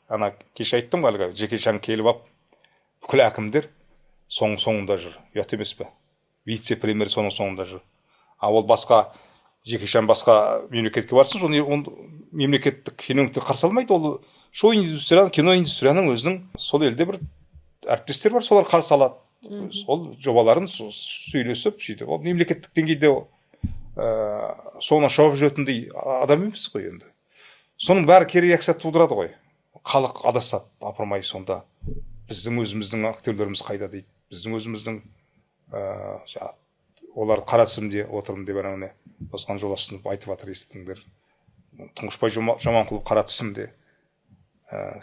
Ана кеше айттым ғой, әлгі Джеки Чан келіп алып, бүкіл әкімдер соның соңында жүр. Ұят емес пе? Вице-премьер соның соңында жүр. А ол басқа Джеки Чан басқа мемлекетке барсын, соны мемлекеттік шенеуніктер қарсы алмайды. Ол шоу индустрияның, кино индустрияның өзінің сол елде бір әріптестер бар, солар қарсы алады. Сол жобаларын сөйлесіп, сөйтіп. Ол мемлекеттік деңгейде соны шауып жүретіндей адам емес қой енді. Соның бәрі кері реакция тудырады ғой. Халық адасады, апырмай сонда. Біздің өзіміздің актерлеріміз қайда дейді. Біздің өзіміздің олар қара тізімде отырмын деп анау не Досхан Жолдасынов айтып жатыр, естіңдер. Тұңғышбай Жаманқұлов қара тізімде.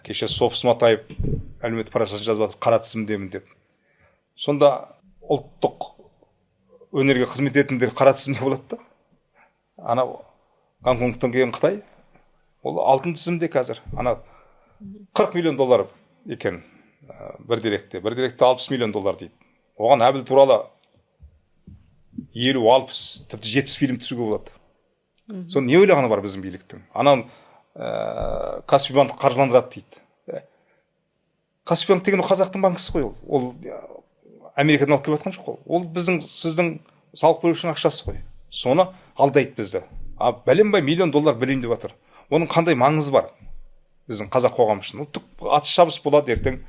Кеше Соф Сматаев әлеуметтік парақшасында жазып жатыр, қара тізімдемін деп. Сонда ұлттық өнерге қызмет ететіндер қара тізімде болады да. Ана Гонконгтан келген Қытай, ол алтын тізімде қазір. Ана 40 миллион доллар екен бір деректе, бір деректе 60 миллион доллар дейді. Оған Әбіл туралы 50-60, тіпті 70 фильм түсіруге болады. Соны не ойлағаны бар біздің биліктің? Анан Каспий банк қаржыландырады дейді. Каспий банк деген ол қазақтың банкісі ғой ол. Ол Америкадан алып келіп жатқан жоқ қой. Ол біздің, сіздің салық төлеушінің ақшасы ғой. Соны алдайды бізді. А бәленбай миллион доллар берейін деп жатыр. Оның қандай маңызы бар біздің қазақ қоғамы үшін? Ол түк атыс шабыс болады ертең.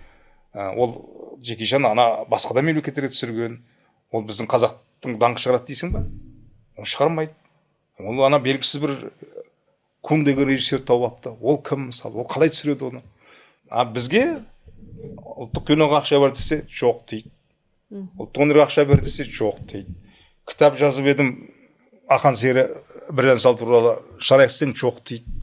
Ол Джеки Чан ана басқа да мемлекеттерге түсірген. Ол біздің қазақтың даңқы шығарады дейсің ба? Ол шығармайды. Ол ана белгісіз бір Кун деген режиссер тауып алыпты. Ол кім мысалы? Ол қалай түсіреді оны? А бізге ұлттық киноға ақша бер десе, жоқ дейді. Ұлттық өнерге ақша бер десе, жоқ дейді. Кітап жазып едім, Ақан сері Біржан сал туралы шығарайық десең, жоқ дейді.